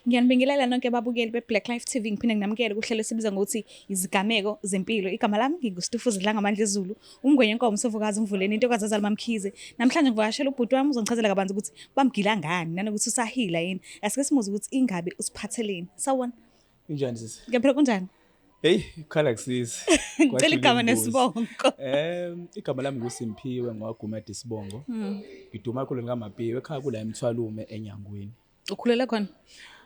Ngiyanibingelela nonke ababukeli be-Black Life TV, ngiphinde nginamukele kuhlelo esibiza ngokuthi izigameko zempilo. Igama lami nginguStufuza Dlangamandla Zulu, umngwenye nkomo sovukazi umvuleni intokazi azali mamkhize. Namhlanje ngivakashela ubhuti wami, uzongichazela kabanzi ukuthi bamgila ngani nanokuthi usahila yini. Asike simuze ukuthi ingabe usiphatheleni. Sawubona. Kunjani sisi? Ngiyaphila, kunjani? Hey, ukhala kusizi. Ngicela igama nesibongo. Igama lami nguSimphiwe ngwaGumede isibongo. Ngiduma kakhulu ngamapiwe ekhaya kula eMthwalume eNyangweni. Ukhulele khona?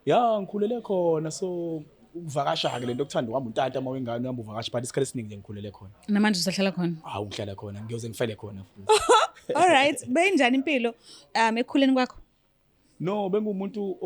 Ya, ngikhulele khona, so ukuvakasha ke lento okuthanda uhamba untanta uma wengane uhamba uvakasha, but isikhathi esiningi nje ngikhulele khona. Namanje usahlala khona? Hawu, ngihlala khona, ngiyoze ngifele khona futhi. All right, benjani impilo ekukhuleni kwakho? No, bengumuntu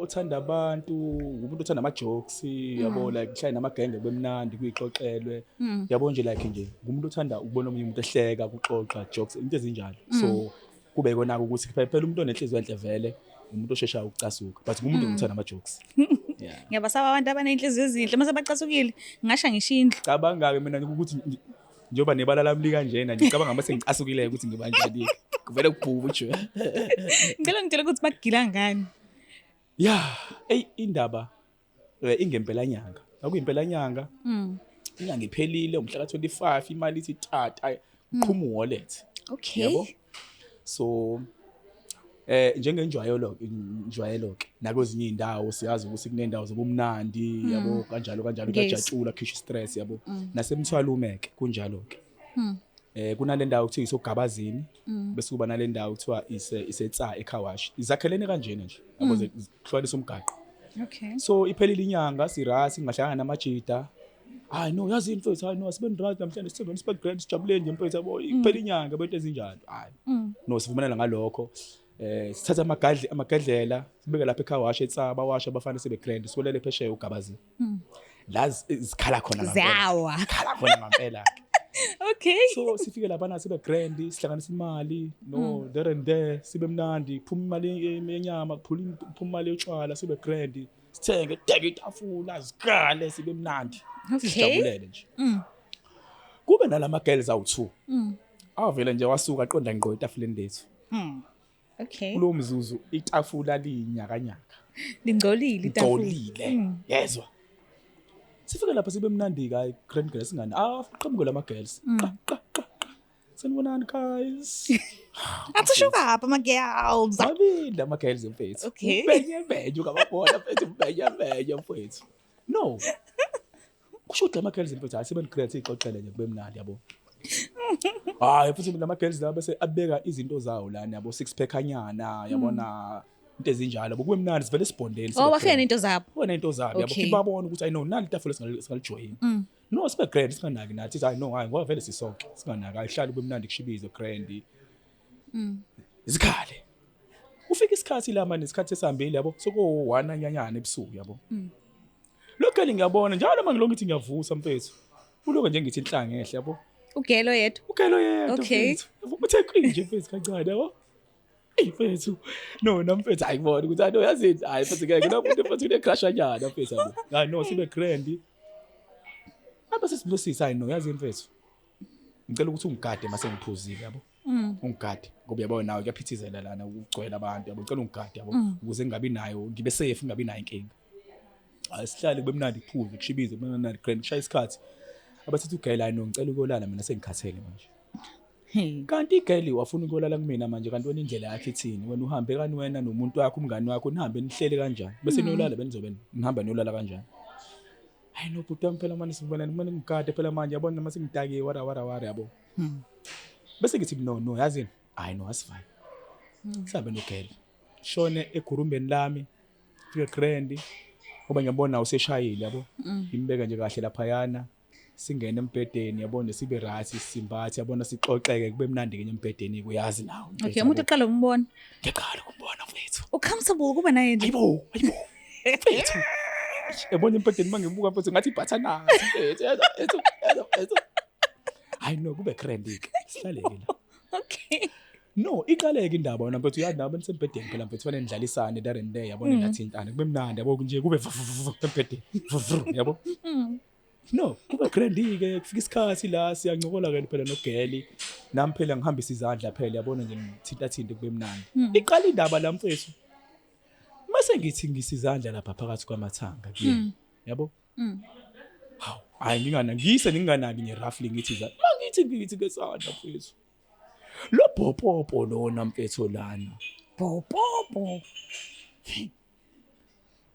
othanda abantu, umuntu othanda ama jokes, yabo, like ngihlale namagenge bemnandi kuyixoxelwe. Yabo nje, like nje ngumuntu othanda ukubona omunye umuntu ehleka, kuxoxa jokes, into ezinjalo. So kube kona ukuthi phela umuntu onenhliziyo enhle vele umuntu osheshayo ukucasuka, but ngumuntu othanda ama jokes. Yeah. Ngiyabasaba abantu abanenhliziyo ezinhle mase bacasukile, ngasha ngisho indlu. Cabanga ke mina ukuthi njengoba nebala lami likanjena nje, ngicabanga mase ngicasukile ukuthi ngiba njani. Kuvele kubhubu nje. Ngicela ngitshele ukuthi bakugila ngani. Yeah, ey, indaba ingempela nyanga. Akuyimpela nyanga. Inyanga iphelile umhla ka25, imali ithi tata, qhuma wallet. Yabo? So njengenjwayelo njwayelo ke nakwezinye indawo siyazi ukuthi kunendawo zobumnandi, yabo, kanjalo kanjalo, kuyajatshula, khishwa stress, yabo. Nasemthwalume ke kunjalo ke. Kunale ndawo kuthiwa isogabazini, bese kuba nale ndawo kuthiwa ise isetsa eKhawashi. Izakhelene kanjena nje. Yabo, zihlukanisa umgaqo. So iphelile inyanga, si-right, ngahlangana namajida. Hayi no, yazi mfethu, hayi no, asibe right namhlanje, sithembeni sibe grand, sijabuleni nje mfethu, yabo, iphela inyanga bento ezinjalo. Hayi. No, sivumelana ngalokho. Sithatha amagadli amagedlela sibeke lapha eKhawashi etsa, bawasha abafana, sibe grand, siwelele phesheya ugabazini. La zikhala khona ngempela. Ziyawa. Zikhala khona ngempela. So sifike lapha na sibe grand, sihlanganisa imali, no, there and there sibe mnandi, kuphuma imali yenyama, kuphuma imali yotshwala, sibe grand. Sithenge deke itafula, zikale, sibe mnandi. Sijabulele nje. Kube nalama girls awu2. Avele nje wasuka aqonda ngqo etafuleni lethu. Kulowo mzuzu itafula linyakanyaka. Lingcolile itafula. Ngcolile. Yezwa. Sifike lapha sibe mnandi ka grand girls singani. Ah, qhamuke lama girls. Qa qa qa. Sanibonani guys. Athi shuka apha ama girls. Babili ama girls mfethu. Benye benye ukababona mfethu, benye benye mfethu. No. Kusho ukuthi lama girls mfethu hayi sebe great, ixoxele nje kube mnandi, yabo. Hayi futhi lama girls la bese abeka izinto zawo lana, yabo, six pack anyana, yabona, into ezinjalo, kube mnandi, sivele sibondeni. Oh, bafika nento zabo. Wena into zabo, yabo, babona ukuthi I know nali itafula singalijoyina. No, sibe grand, singanaki nathi, hayi no, hayi ngoba vele sisonke singanaki, ayihlali kube mnandi, kushibize grand. Zikhale. Ufika isikhathi la manje, isikhathi esihambile, yabo, soko 1 anyanyana ebusuku, yabo. Lo girl ngiyabona njalo manje ngithi ngiyavusa mfethu. Uloke nje ngithi inhlanga ehle, yabo. Ugelo yedwa. Ugelo yedwa. Mfethu. Uthe qinje mfethu kancane, yabo. Ey mfethu. No, no mfethu, ayibona ukuthi hayi no, yazini. Hayi mfethu, ngeke lo muntu mfethu une crush anyana mfethu, yabo. Hayi no, sibe grand. Apha sesilosisa, hayi no, yazini mfethu. Ngicela ukuthi ungigade mase ngiphuzile, yabo. Ungigade ngoba uyabona nawe kuyaphithizela lana, ukugcwela abantu, yabo, ngicela ungigade, yabo, ukuze ngingabi nayo, ngibe safe, ngingabi nayo inkinga. Hayi sihlale kube mnandi, kuphuze, kushibize, kube mnandi grand, kushaya isikhathi. Abathatha ugirl, hayi no, ngicela ukuyolala mina, sengikhathele manje. Kanti igirl wafuna ukuyolala kumina manje, kanti wena indlela yakhe ithini? Wena uhambe kani wena nomuntu wakho, umngani wakho, nihambe nihlele kanjani? Bese niyolala, benizobe nihamba niyolala kanjani? Hayi no bhuti wami, phela manje sibonana kumele ngigade phela manje, yabona noma sengidakiwe, wara wara wara, yabo. Bese ngithi no no, yazini, hayi no, asifani. Sihambe nogirl. Shone egurumbeni lami, fike grand, ngoba ngiyabona useshayile, yabo. Ngimbeke nje kahle laphayana. Singene embhedeni, yabona, sibe right, simbathe, yabona, sixoxeke kube mnandi ke embhedeni, uyazi nawe. Okay, umuntu oqala ukumbona. Ngiyaqala ukumbona mfethu. Ucomfortable kuba naye nje. Hayibo, hayibo. Mfethu. Yabona embhedeni mangibuka mfethu ngathi ibhathana mfethu. Yezwa mfethu, yezwa mfethu. Hayi no, kube grand ke. Sihlaleke la. No, iqaleke indaba wena mfethu, uyazi nawe nisembhedeni phela mfethu, fanele nidlalisane there and there, yabona, nathintana kube mnandi, yabo, nje kube embhedeni, yabo. No, kube grand ke, kufika isikhathi la siyancokola ke phela nogirl. Nami phela ngihambisa izandla phela, yabona nje, ngithinta thinte kube mnandi. Iqala indaba la mfethu. Mase ngithi ngisizandla lapha phakathi kwamathanga kuyena, yabo. Hawu, hayi, ngingana ngise nginganaki nje roughly, ngithi za mangithi ngithi ngesandla mfethu, lo bhopopo lona mfethu lana. Bhopopo.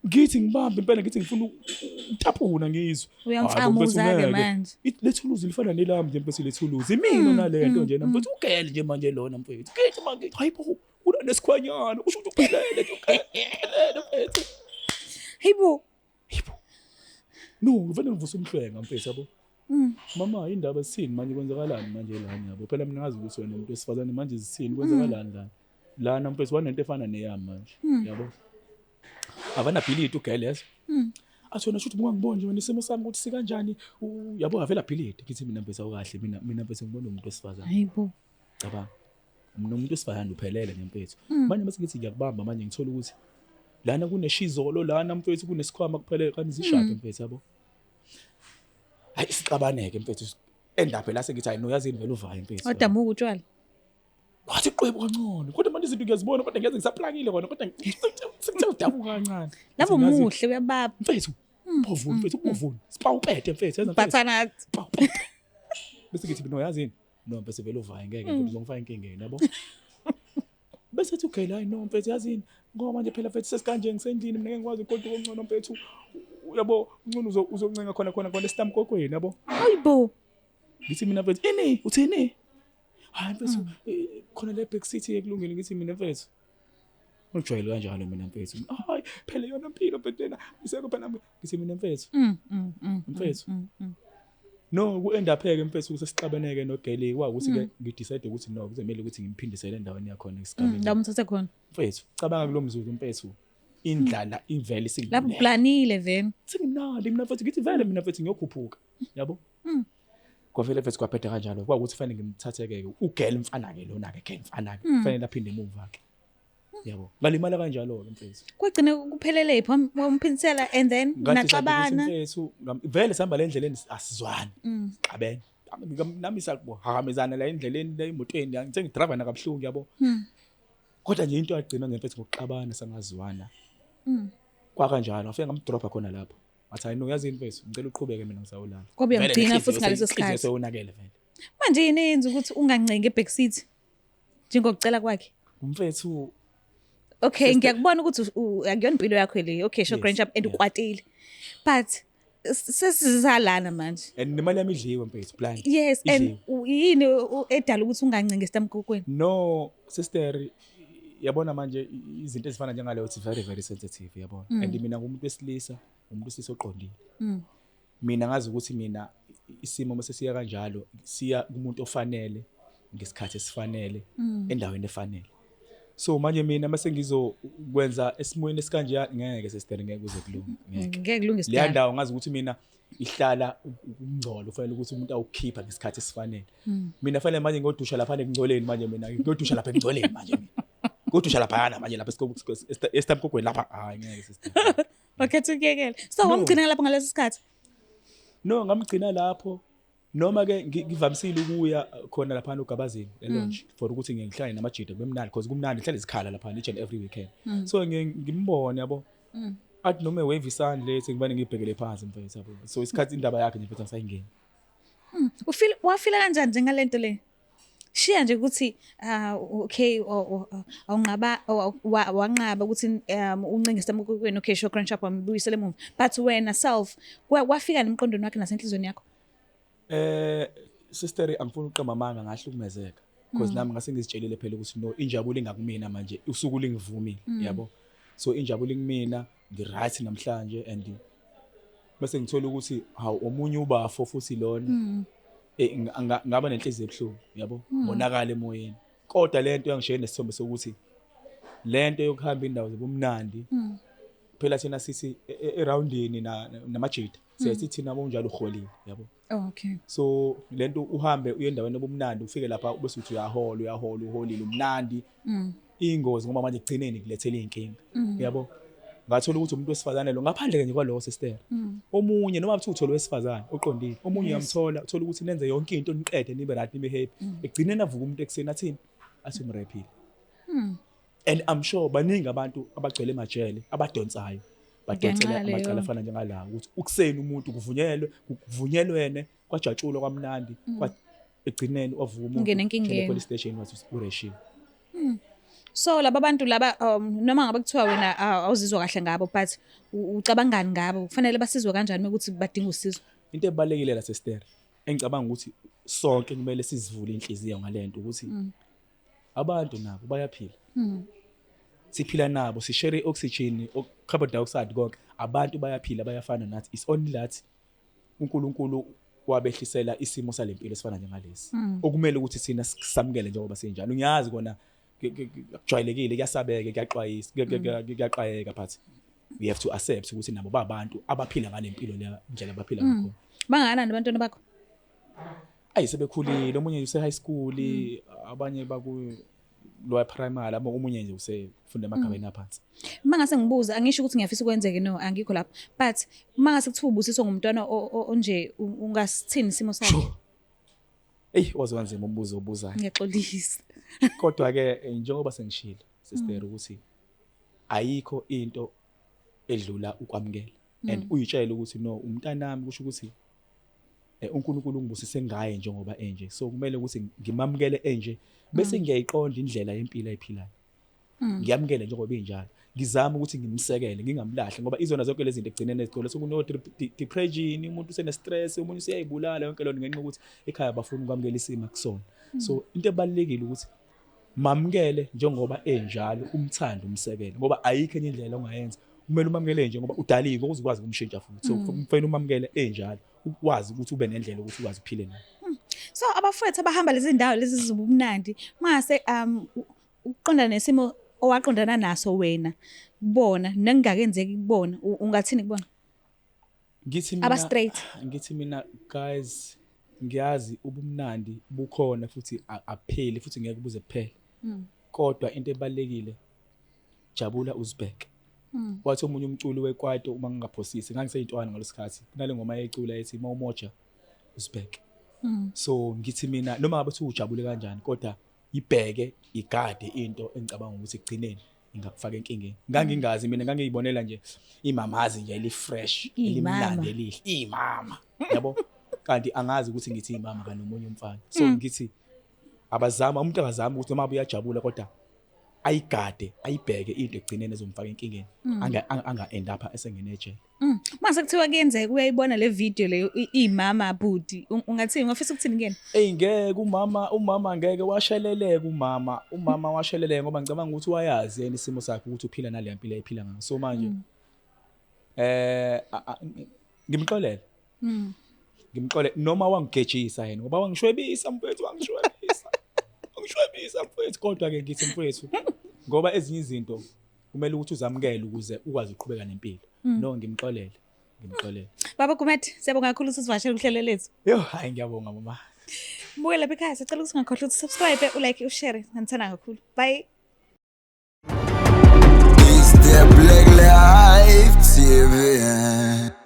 Ngithi ngibambe impela, ngithi ngifuna ukutapuna, ngizwe. Uyamfamuza-ke manje. Lethuluzi lifana nelami nje mfethu, lethuluzi imina nalento nje mfethu, ugele nje manje lona mfethu. Ngithi mangithi hayibo, unanesikhwanyana, kusho ukuthi uphelele nje, uphelele mfethu. Hayibo. Hayibo, no, ngivele ngivusa umhlwenga mfethu, yabo. Mama, indaba sithini manje, kwenzakalani manje lana, yabo? Phela mina ngazi ukuthi wena umuntu wesifazane, manje zithini, kwenzakalani lana lana mfethu? Wanento efana neyami manje, yabo, avanabhilidi ugele yezo. Athi wena shuthi bungangiboni nje wena isimo sami ukuthi sikanjani, yabo, avela bhilidi. Ngithi mina mfethu awukahle, mina mfethu ngibona umuntu wesifazane. Hayibo. Cabanga, mina umuntu wesifazane uphelele nje mfethu. Manje mase ngithi ngiyakubamba manje, ngithola ukuthi lana kuneshizolo lana mfethu, kunesikhwama kuphelele, kanti zishaphe mfethu, yabo. Hayi, sixabaneke mfethu, endaphe la sengithi hayi no, yazini vele uvaye mfethu. Wadamuka utshwala. Wathi qwebu kancane, kodwa manje izinto ngiyazibona, kodwa ngiyazi ngisaplakile kona, kodwa sekuthe udabuka kancane. Lapho muhle uyababa. Mfethu, bovuni mfethu, bovuni sipawupete mfethu, yazi mfethu. Butternut. Pawupete. Bese ngithi mina yazini, no mfethu, vele uvaye, ngeke mfethu, uzongifaka enkingeni, yabo. Bese ethi okay, hayi no mfethu, yazini, ngoba manje phela mfethu sesikanje, ngisendlini mina, ngeke ngikwazi ukugoduka, ongcono mfethu, yabo, ungcono uzoncenga khona khona khona esitamkokweni, yabo. Hayibo. Ngithi mina mfethu, ini uthini? Hayi mfethu, khona le back seat ekulungile. Ngithi mina mfethu, ujwayele kanjalo mina mfethu. Hayi phela yona impilo mfethu lena isekho phela. Ngithi mina mfethu, mfethu, no, ku-end up-ke mfethu sesixabeneke nogele, kwawukuthi-ke ngidecide ukuthi no, kuzomele ukuthi ngimphindisele endaweni yakhona esigabeni. La umthathe khona. Mfethu, cabanga kulo mzuzu mfethu, indlala ivele. Lapho uplanile vele. Sengimnandi mina mfethu, ngithi vele mina mfethu ngiyokhuphuka, yabo. Kwavele mfethu kwaphetha kanjalo, kwakuthi fanele ngimthathe-ke ugele mfana-ke lona-ke, gele mfana-ke, kufanele aphinde emuva-ke, yabo. Ngalimala kanjalo-ke mfethu. Kwagcina kuphelele phi? Wamphindisela and then naxabana. Mfethu, vele sihamba le endleleni asizwani, sixabene nami, sakuhakamezana la endleleni la emotweni, ngithe ngidrayiva nakabuhlungu, yabo. Kodwa nje into yagcina nje mfethu ngokuxabana, sangazwana. Kwakanjalo, ngafike ngamdropha khona lapho, ngathi hayi no, yazini mfethu, ngicela uqhubeke, mina ngisawulala. Kwabe uyamgcina futhi ngaleso sikhathi. Sewonakele vele. Manje yini eyenza ukuthi ungancengi eback seat njengokucela kwakhe? Mfethu. Okay, ngiyakubona ukuthi akuyona impilo yakho le. Okay, sure, grand job and ukwatile. But sesizalana manje. And nemali yami idliwe mfethu, blind. Yes, and Idliwe. yini edala ukuthi ungancengi esitamkokweni? No sister, yabona manje izinto ezifana njengaleyo, it's very very sensitive, yabona. And mina ngumuntu wesilisa, umuntu wesilisa oqondile. Mina ngazi ukuthi mina isimo mase siya kanjalo, siya kumuntu ofanele ngesikhathi esifanele, endaweni efanele. So manje mina mase ngizokwenza esimweni esikanje, ngeke sister, ngeke kuze kulunge, ngeke. Ngeke kulunge Leya isidala. ndawo ngazi ukuthi mina ihlala ukungcola, ufanele ukuthi umuntu awukhipha ngesikhathi esifanele. Mina fanele manje ngodusha lapha ekungcoleni, manje mina ngodusha lapha ekungcoleni, manje mina ngodusha laphayana manje lapha esitamkokweni lapha, hayi ngeke sister. Wakhetha ukuyekela. So No. wamgcina lapho ngaleso sikhathi. No, ngamgcina lapho, noma ke ngivamisile ukuya khona laphana ugabazini e-lounge for ukuthi ngihlale namajida, kube mnandi, because kumnandi, ngihlale isikhala laphana each and every weekend. So ngimbone, yabo, athi noma ewave isandla lethi, ngibane ngibhekele phansi mfethu, yabo. So isikhathi indaba yakhe nje mfethu angisayingeni. Ufeel wafila kanjani njengalento le? Shiya nje ukuthi ah okay, awunqaba, wanqaba ukuthi uncinge esitamkokweni, okay sure, grand shop wambuyisele emuva, but wena self kwafika nemqondweni wakhe nasenhlizweni yakho? Sister, angifuni ukuqamba amanga, ngahlukumezeka because nami ngase ngizitshelile phela ukuthi no, injabulo ingakumina manje, usuku lingivumile, yabo. So injabulo ikumina, ngi-right namhlanje, and bese ngithola ukuthi hawu, omunye ubafo futhi lona, ngaba nenhliziyo ebuhlungu, yabo, ngonakala emoyeni. Kodwa lento yangishiye nesithombe sokuthi lento yokuhamba indawo zobumnandi, phela thina sithi eroundini namajida siyathi thina bonjalo uholile, yabo. Oh, okay. So lento uhambe uye endaweni obumnandi, ufike lapha ubese uthi uyahola, uyahola, uholile, umnandi, ingozi ngoba manje ekugcineni kulethela iy'nkinga, yabo. Ngathola ukuthi umuntu wesifazane lo, ngaphandle nje kwalowo sister, omunye noma kuthiwa uthola wesifazane oqondile, omunye uyamthola, uthola ukuthi nenze yonke into, niqede, nibe right, nibe happy, ekugcineni avuka umuntu ekuseni athini, athi umrephile. And I'm sure baningi abantu abagcwele emajele abadonsayo, badonsela Ngenxa yaleyo. Amacala afana njengalawo, ukuthi ukuseni umuntu kuvunyelwe, kuvunyelwene, kwajatshulwa kwamnandi, egcineni wavuka umuntu Ungene enkingeni. ejele, police station, wathi ureshiwe. So laba bantu laba, noma ngabe kuthiwa wena awuzizwa kahle ngabo, but ucabangani ngabo? Kufanele basizwe kanjani ukuthi badinga usizo? Into ebalulekile la, sister, engicabanga ukuthi sonke kumele sizivule inhliziyo ngalento, ukuthi abantu nabo bayaphila, siphila nabo, sishare i-oxygen, carbon dioxide, konke. Abantu bayaphila, bayafana nathi. It's only that uNkulunkulu wabehlisela isimo salempilo esifana njengalesi, okumele ukuthi thina samukele njengoba sinjalo. Ngiyazi kona kujwayelekile, kuyasabeka, kuyaxwayisa, kuyaxwayeka, but we have to accept ukuthi nabo babantu abaphila ngalempilo le, indlela abaphila ngakhona. Bangakanani abantwana bakho? Ayi, sebekhulile. Omunye use high school, abanye baku lower primary, omunye nje usefunda emagabeni aphansi. Uma ngase ngibuza, angisho ukuthi ngiyafisa ukwenzeke, no, angikho lapho, but uma ngase kuthiwa ubusiswa ngumntwana onje, ungasithini isimo sakhe? Eyi, waze wanzima umbuzo obuzayo. Ngiyaxolisa. Kodwa ke njengoba sengishilo, sister, ukuthi ayikho into edlula ukwamukela and uyitshele ukuthi no, umntanami, kusho ukuthi uNkulunkulu ungibusise ngaye njengoba enje, so kumele ukuthi ngimamukele enje, bese ngiyayiqonda indlela yempilo ayiphilayo, ngiyamukele njengoba injalo, ngizama ukuthi ngimsekele, ngingamlahli, ngoba izona zonke lezi zinto ekugcineni ezigcwele sekuno depression, umuntu usene stress, omunye useyayibulala, yonke lento ngenxa yokuthi ekhaya bafuna ukwamukela isimo akusona. So into ebalulekile ukuthi mamukele njengoba enjalo, umthande, umsekele, ngoba ayikho enye indlela ongayenza. Kumele umamukele nje ngoba udaliwe ukuze ukwazi ukumshintsha futhi, so kufanele umamukele enjalo, ukwazi ukuthi ube nendlela ukuthi ukwazi uphile naye. So abafowethu abahamba lezi ndawo lezi zobumnandi, mase ukuqondana nesimo owaqondana naso wena kubona nengakenzeki kubona, ungathini kubona? Ngithi mina Aba straight. Ngithi mina, guys, ngiyazi ubumnandi bukhona futhi apheli futhi ngeke buze kuphele, kodwa into ebalulekile, jabula, uzibheke. Wathi omunye umculi wekwaito, uma ngingaphosisi, ngangiseyintwana ngalesikhathi, kunale ngoma eyayicula ethi mawumoja uzibheke. So ngithi mina, noma ngabe uthi ujabule kanjani, kodwa ibheke, igade into engicabanga ukuthi ekugcineni ingakufaka enkingeni. Ngangingazi mina, ngangiyibonela nje imamazi nje eli fresh, Imama. elimnandi, elihle, imama yabo, kanti angazi ukuthi ngithi imama kanomunye umfana. So ngithi abazama, umuntu akazama ukuthi noma uyajabula, kodwa ayigade, ayibheke into ekugcineni ezomfaka enkingeni, anga end up esengene ejele. Mase kuthiwa kuyenzeka uyayibona le video leyo, imama budi, ungathini, ungafisa ukuthini kuyena? Eyi, ngeke umama, umama ngeke washeleleka, umama, umama washeleleka, ngoba ngicabanga ukuthi wayazi yena isimo sakhe ukuthi uphila nale mpilo ayiphila ngayo. So manje ngimxolele. Ngimxolele noma wangigejisa yena, ngoba wangishwebisa mfethu, wangishwebisa. Wangishwebisa mfethu, kodwa ke ngithi mfethu, ngoba ezinye izinto kumele ukuthi uzamukele ukuze ukwazi ukuqhubeka nempilo. No, ngimxolele. Ngimxolele. Baba Gumede, siyabonga kakhulu ukuthi usivakashele kuhlelo lethu. Yo, hayi, ngiyabonga mama. Buke lapha ekhaya, sicela ukuthi ungakhohlwa ukuthi subscribe, ulike, ushare. Nganithanda kakhulu. Bye. It's the Black Life TV.